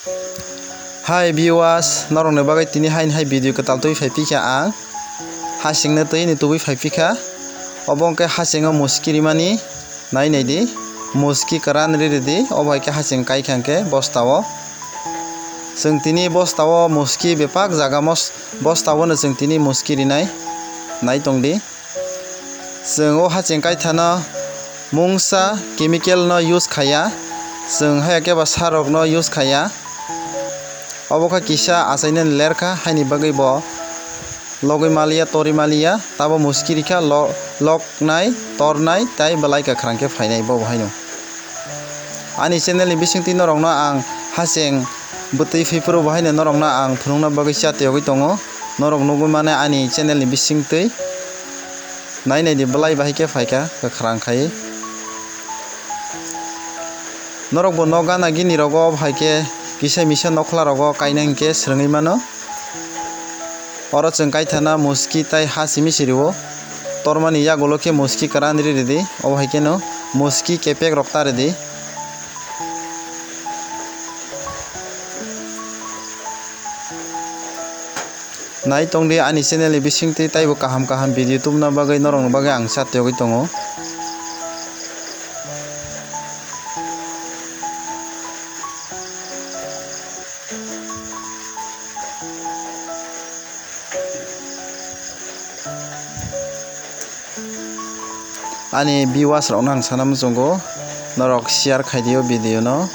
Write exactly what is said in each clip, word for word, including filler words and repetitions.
Hi viewers, norokni bagwi tini haini hai video kwtal twi phai phikha ang. Hasingno twi ni tubui phai phikha. Obo hwnkhe hasingo muski rimani nai nai di. Muski kwran ri ri di. Obo hai khe hasing kai kha hwnkhe bostao. Chwng tini bostao muski bepak jaga mos-, bostao no chwng tini muski rinai nai tong di. Chwng o haching kaithano mungsa chemical no use khaiya, chwng haya khe ba sarok no use khaiya. Obo khe kisa achainani ler kha, haini bagwi bo logwi maliya, tori maliya, tabo muski rikha, lo-, loknai, tornai, tai belai kwkhwrang khe phainai bo bo haino. Ani channel ni bisingtwi norokno ang haching bwtwi phiphuru bo haino norokno ang phunukna bagwi chatiyogwi tongo. Norok nugwi mano ani channel ni bisingtwi. Nai nai di, belai bahai khe phaikha kwkhwrang khai. Norok bo nok gana gini rogo bahai khe kisa misa nokhla rogo kaina hinkhe swrwngwi mano. Oro chwng kaithana muski tai ha simi siri o. Tormani yagulo khe muski kwran ri ridi. Obo hai kheno muski kepek rok ta ridi. Nai tongdi ani channel ni bisingtwi taibo kaham kaham video tubuna bagwi norokni bagwi ang chatiyogwi tongo. Ani viewers rokno ang sana muchungo, norok share khai dio video no,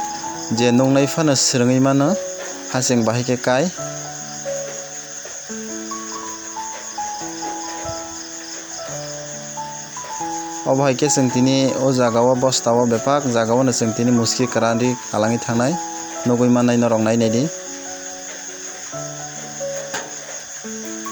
je nungnai phano swrwngwi mano, haching bahai khe kai. Obo hai khe chwng tini o jaga o bosta o bepak jaga o no chwng tini muski kwran ri kalangwi thangnai nugwi mannai norok nai nai di.